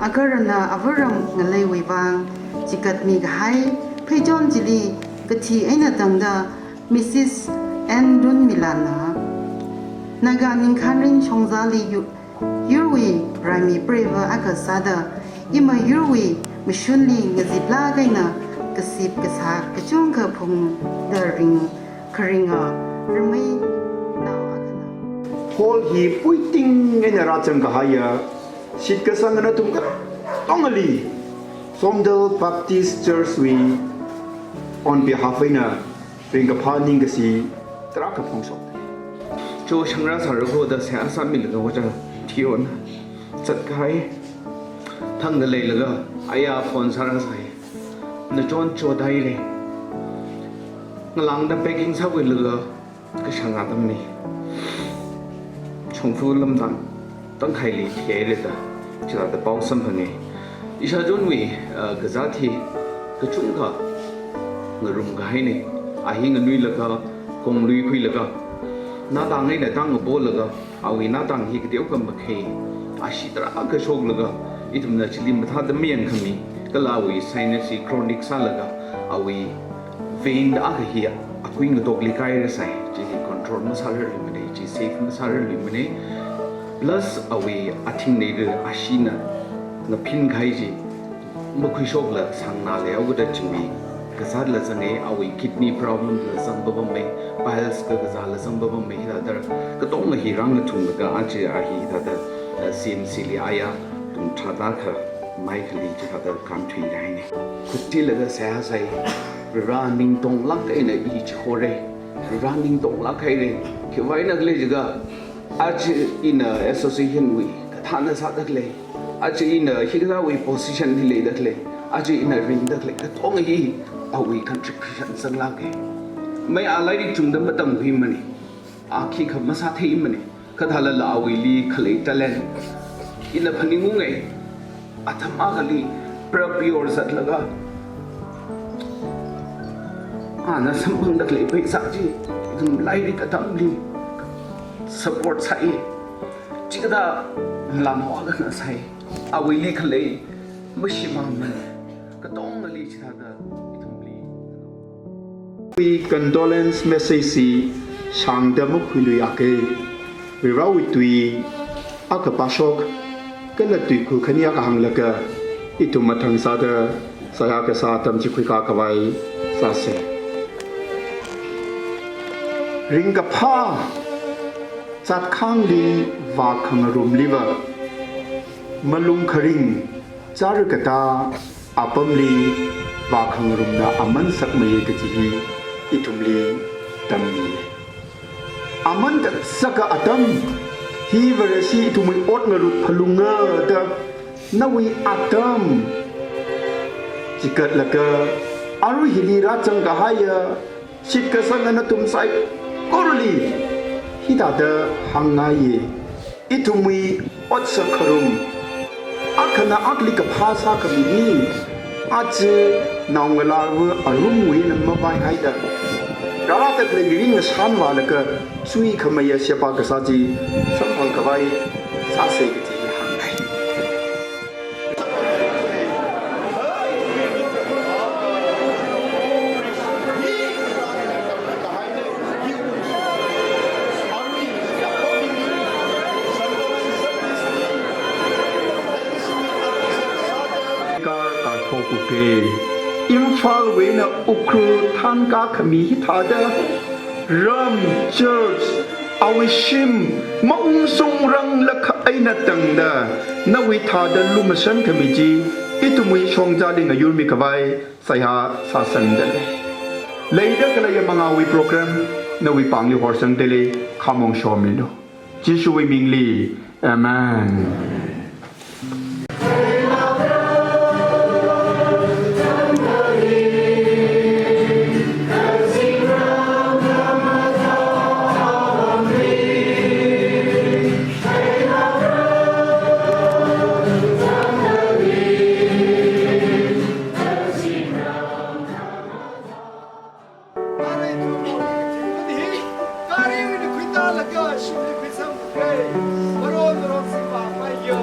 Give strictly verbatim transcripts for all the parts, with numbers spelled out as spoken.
Agarana avaram ngaleiwui vang chigatmi kahai pheichon chili kathi eina tangda Missus N Runmilana, Naga Ningkhanrin Shongzali yu-, yurwui raimi preiva akha sāda, imayurwui mashunli ngaziplāk eina kasip kasā kachungkha phungda ring kharinga rameinao akhana. Hall hi puiting eina rāzang kahaiya, shitkasang nathum katongali Somdal Baptist Church wui on behalf eina ringkaphā ningkashi tarākha phongshok. Cho shangra sāra kho da seihā sāmilaga ojā Thiona zatkahai. Thangda leilaga aya phone sārāsai. Nachon chot haire. Ngalāngda packing sākhuilaga kashang atamli shongfa lamdang tangkhaili thihaire da, chithāda pao samphanga. Ishāchonwui, ah, kazāt hi kachungkha ngarum kahaina. A hi nganuilaga, konglui khuilaga, natang eina tang ngapolaga, awui natang hi kateokha makhei, ashee tarākha shoklaga, ithumna chili mathāda mayangkhami, kala awui sinus hi chronic sālaga, awui vein akha hi akui ngatokli kairāsai, chi hi control masārarluimana, chi safe masārarluimana, plus awui athing neira asheena ngaphin kahai chi, makhuishokla sāngnā leihaoda chiwui kazātla zanga, awui kidney problemla zangpapama, piles kakazāla zangpapama, hithāda katonga hi rāngathumlaga aja a hi hithāda, eh, C M C li aya pung tharāda akha maikhali chithāda kānthuihaina. Khut thilaga seihā sāi, Vare ningtonglāk eina i chihora, Vare ningtonglāk haira, khiwuivang khala jiakha, aja ina association wui kathāna sāda khalei, aja ina hikathāwui position li leida khalei, aja ina ringda khalei katonga hi awui contribution zanglāka. Mai a lairik chungda matamkhuimana, a khikha masātheimana, kathālala awuili khalei talent ina phaningunga. Atam akhali prep yorzatlaga, ana samphangda khalei pheisā chi, ithum lairik atamli support sāi. Chikathā lam akhana sāi. Awuili khalei mashimānmana. Katongali chithāda ithumli. Wui condolence message chi shāngda makhuilui akha, Varewui tui akha pāshok, kala tuiku khani akha hānglaga, ithum mathang sāda seihā kasā atam chi khuikā khavai sāsa. Ringkaphā zatkhangli vākhangarumliva, malung kharing chara katā apamli vākhangarumna aman sakmeiya kaji hi ithumli tammi. Aman kasaka atam hi Vareshi ithumwui ot ngarut phalunga da nawui atam chigatlaga arui hili rāzang kahaiya shitkasanga nathum saikorali hithāda hāngngaiya. Ithumwui otsak kharum akhana akhali kaphā sākhami hi, aja naongalāva arumwui eina mavaihaida, rārāda khalei mirin ngashan vālaga chuikhameiya sheba kasā chi samphang khavai sāsa kaji hāngngai. Kar karthok uke. Imphalwui eina Ukhrul thānkā khami hithāda ram, church, awui shim maungshungranglakha eina tangda nawui thāda lumashan khami chi ithumwui shongzali ngayurmi khavai seihā sāsangda lei. Leida khaleiya mangāwui program nawui pāngli horsangda lei, khamong shomilu. Jishuwui mingli, Amen. Arui ithum Varewui kathingna hi, kariwui eina khuitālaga shimli khuisangkhuiya. Maron maron singvāmeiya,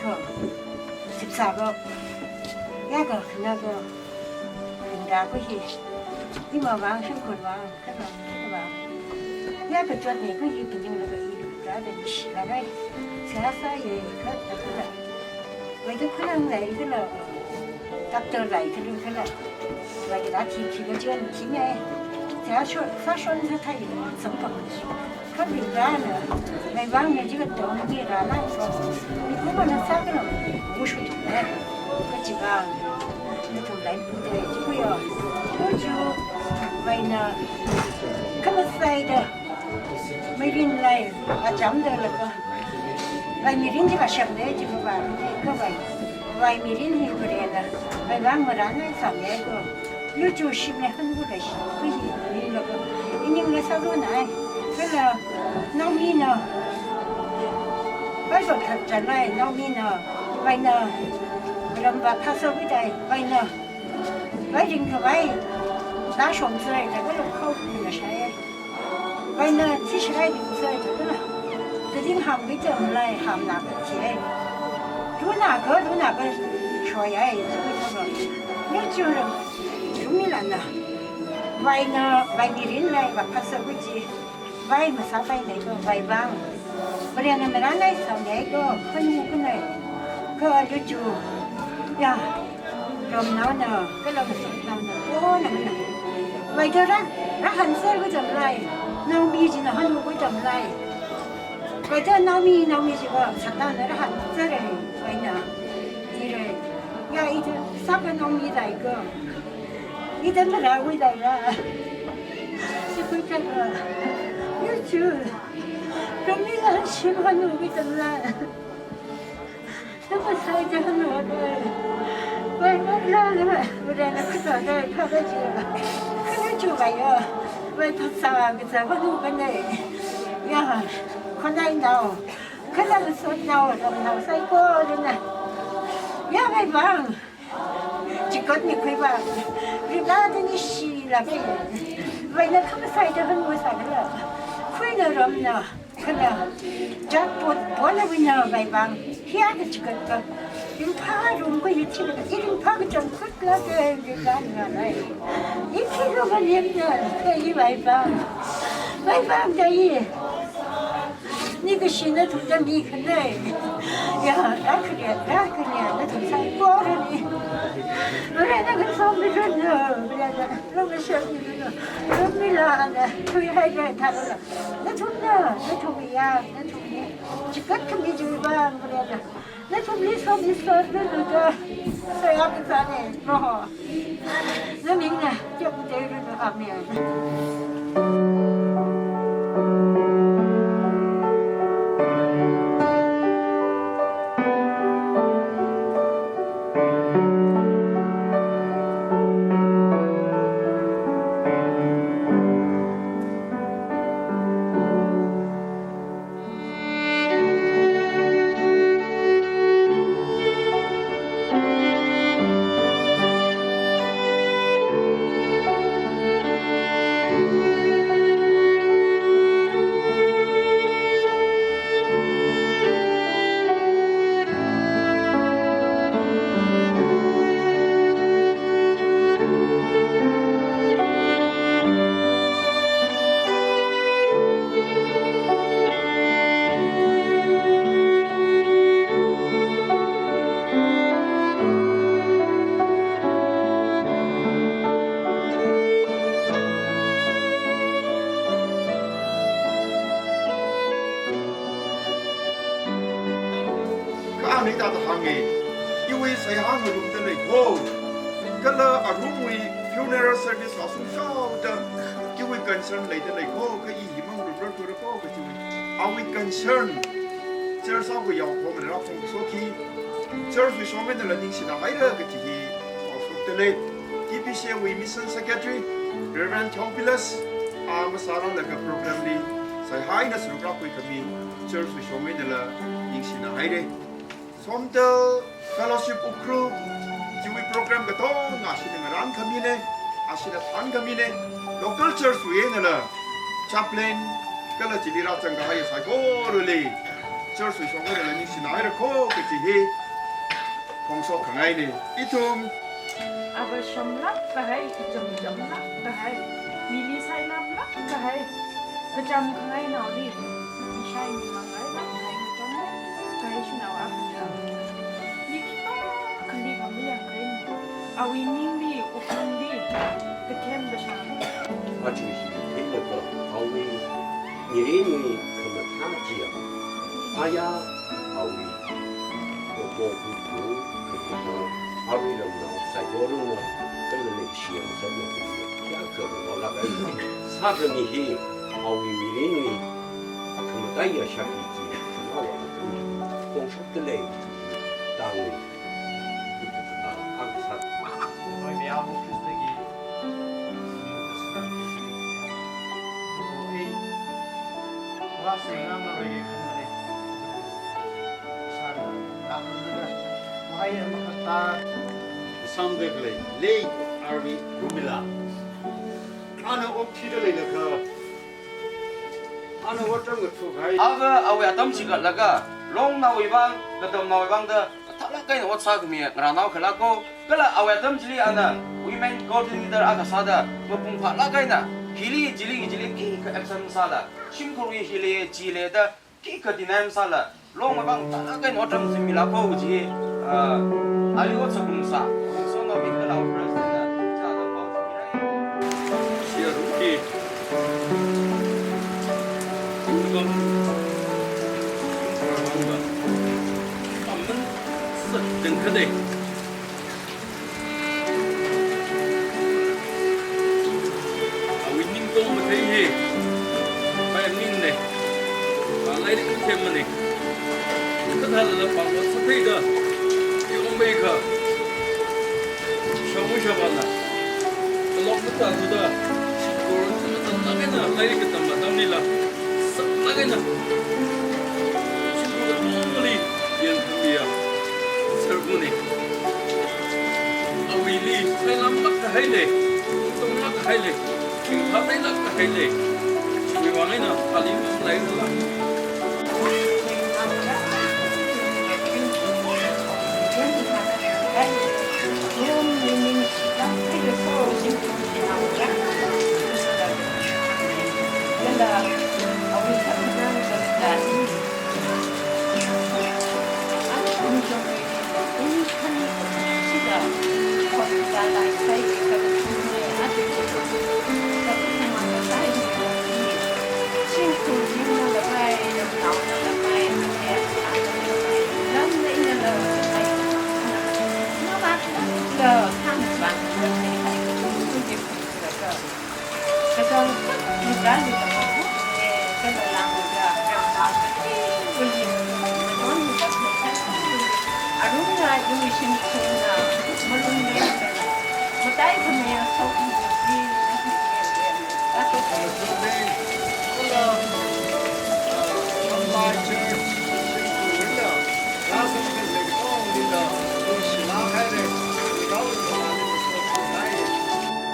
Ko, sipsā ko, ya ko, na ko, ringra ko hi, ima vang, shimkhur vang, kala, kala vang. Ya ko, chot ne ko hi, pinyung la ko hi, ra da ni shi la rai. Sa sa ye, ka, ka, ka. Wai to kala ngai kala, doctor lai kala, kala. Wai kala thi, thi ko chen, thi ne. Sa shon, sa shon sa thai, sam pang. Kha ringrana, Maivang ne jikatongli rāna so, mikumona sākalo, wushuthume, kachivang, nathum laipute, chikuyo, kuchu, vaina, khamasai da, mirin lai, acham da laka, vai mirin jikashapne, chikavang, khavai, vai mirin hi kurena, Maivang marāna sāme ko. Luchu shimli hangu leishi, kuihi ningla ko. Iningla sālu nai. Kala Naomi na. Bible khat chanlai Naomi na. Vaina. Ramva phasa khuidai. Vaina. Vai ringkhavai. Nashong zai, kala khao kuna shai. Vaina, thishirai ringzai, kala. Tading hamkhui tamlai, hamna kathei. Tuna ka, tuna ka shoyai, tuna ka. Nechura. Yumilana. Vaina, vai mirin lai, va phasa khuiji. Vai masāpai nai ko, vai vang. Varena marānai sānai ko, khanu khunai. Ko luchu. Ya. Ramnaona, kala masotnaona. O, namna. Vai to ra, rahanser ko tamlai. Naomi jina hanu ko tamlai. Vai to Naomi, Naomi jiva, satana rahanser e. Vaina. Ire. Ya, ito, sāka Naomi dai ko. Ito mara wi dai ra. Chikui kaka. Yuchu. Ramila shim hanu wi tamla. Tapa sai ja hanu wi. Vai, vai, la, la, vai. Ure na kuta dai, kaka ji. Kaka ju vai yo. Vai, pasa, kuta, hanu kane. Ya, khonai nao. Kala masotnao, ramnao, saikorana. Ya, Maivang. Chikot ni khuiva. Rila da ni shila bai. Vaina khamasai da hanu sākala. Khuina ramna. Kala. Jakpot, bona wina Maivang. Hiya ka chikot ka. Ringphā rum ko yuchi ka. I ringphā ka chang khut la ke ringphā ngalai. I khi lo ka lem na. Ka i Maivang. Maivang da i. Ni kashi nathumda mikhanai. Ya, rākhane, rākhane, nathum saikorali. Ure na kasomiranu, ure na, ramashapmiranu, ramilana, thuihaira tharala. Nathumna, nathum ya, nathum ni. Chikatkhami chiwui vang, ure na. Nathumli somi sotmiranu da. Soya kazane, Proho. Namingna, chapte ranu. Amen. Kha ani thāda hānge, iwui seihā ngarumda lei ko. Kala arumwui funeral service la sungchaoda, iwui concern leida lei ko, kha i himang rumrar kura ko kachiwui. Awui concern, church awui yaokahomana phongshokki, church wui shong einala ningshina haira kachi hi phongshokda lei. T B C A wui Mission Secretary, Reverend Theophilus, a masāranglaga program li seihā eina sāluk rākhui khami, church wui shong einala ningshina haire. Somdal Fellowship Ukhrul, chiwui program katonga ashina ngarānkhamine, ashina thānkhamine, local church wui einala, chaplain, kala chili rāzangkahai saikorali. Church wui shokhaida ningshina haira kho kachi hi phongshok khangaina. Ithum ava shamlāk kahai, icham chamlāk kahai, mili sailamlāk kahai, kacham khangai naoli, ishai mi mangailāk kahai kacham kahai shanao akha. Mi khipākhali khamayang kahai. Awui ningli, wuklungli, kathem kashang. Aja hi theilaga awui mirinwui khamathā chiya. Aya awui popo kuku, kuku, awui ramnao saikorana, kala leishiya sāna, ya kha awui lākai. Sākhami hi awui mirinwui khamataiya shakti chi, awa, phongshokta lei, tangwui. Samdek lei, late R V Rumila. Ana okathuida leilakha, ana otram ngathuk kahai. Ava awui atam chikatlaga, longnaowui vang, katamnaowui vang da, kathālāk eina ot sākhami ngarānao khala ko, kala awui atam chili ana women coordinator akha sāda, mapung phālāk eina, hili, chili, chili, khikha absent sāla, shimkhurwui hili, chili da, khikha deny masāla, longwui vang kathālāk eina otram zimmi lāko kaji, ah, ali ot sākungsa, kungsonaobing kala president na, chāda pao zimmi lei. Shia ruki. Welcome. Welcome. Amen. Sa dengkade. Awui ningtong mathei hi, pai ning ne, pa lairik mathei mane, kathālala pa ot sātheida, i ong bai kha, shamu shabana, kalok mata tuda, shikor, mata lagana, lairik katam matamlila, sālagana, shikor katongli, yangkhamiya, sarbuni. Awuili, sailamlāk kahai lei, tungtonglāk kahai lei, thingphāmeilāk kahai lei. Chiwui vang eina, ali mamalaila.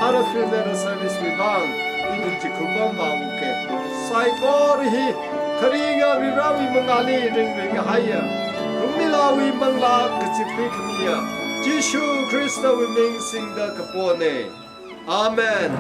Ara funeral service wui vang, ithum chikhur pamvāuke. Saikora hi, kharinga Varivarāwui mangāli ringring kahaiya, Rumilawui manglā kachipri khamiya, Jishu Khristawui ming singda kapone. Amen.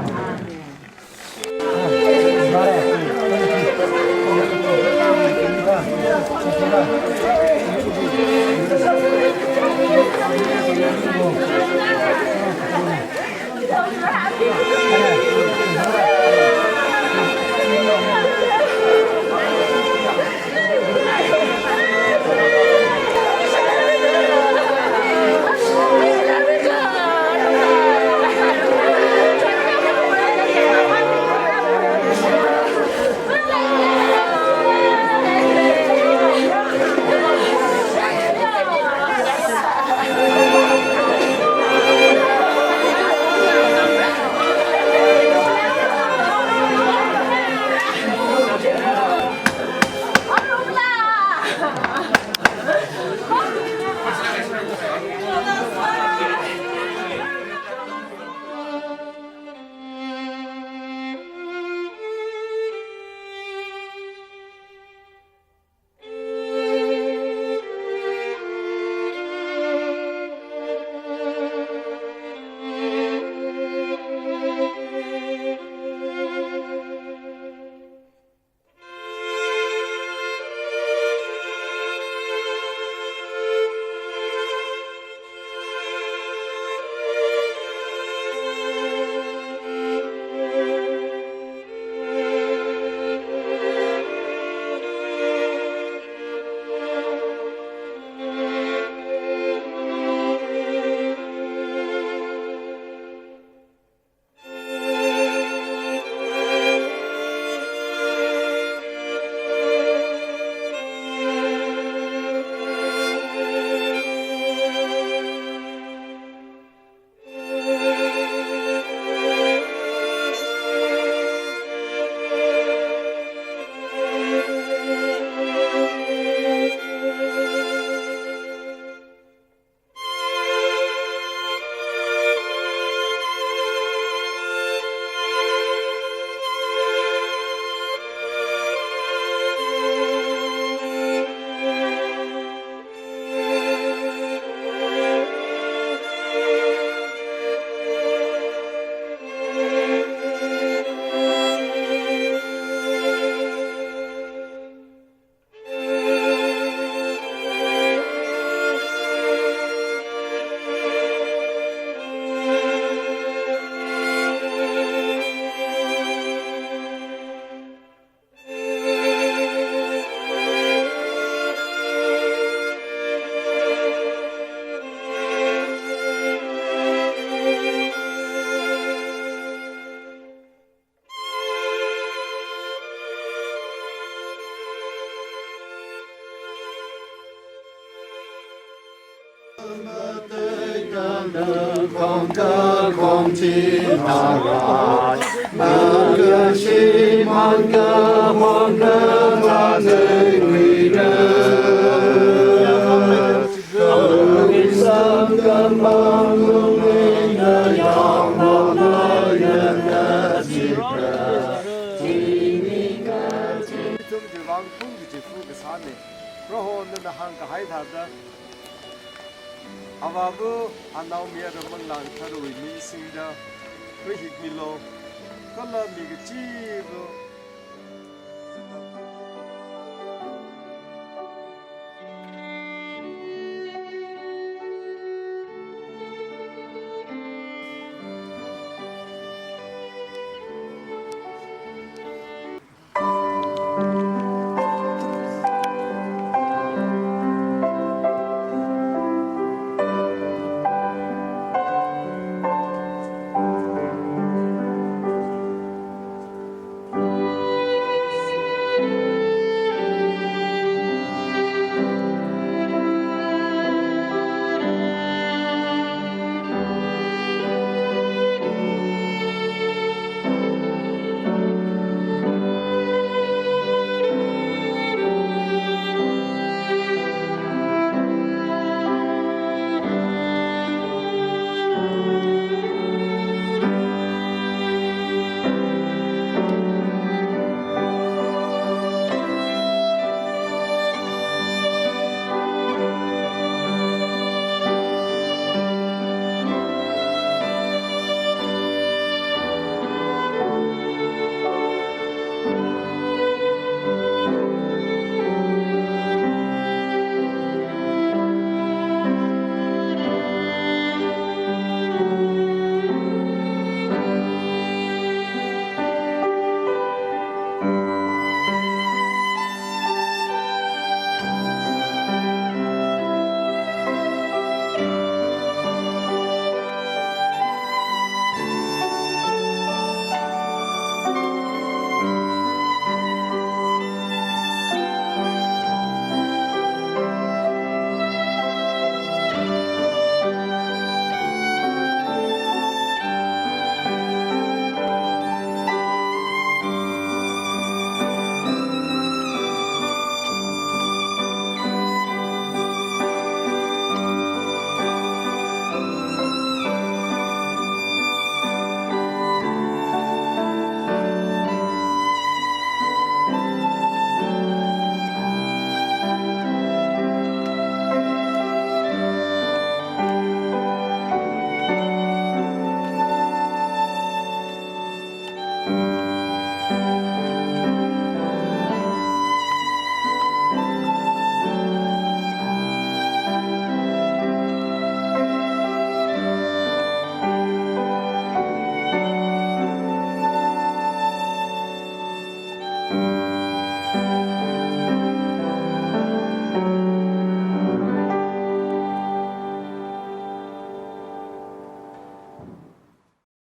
Ithum chiwui vang phung kachi fu kasāne. Prohona nana hāngkahai thāda, Avāva, anaomayara manglā kathara mi singda, rahikmilu, kala mi kachiva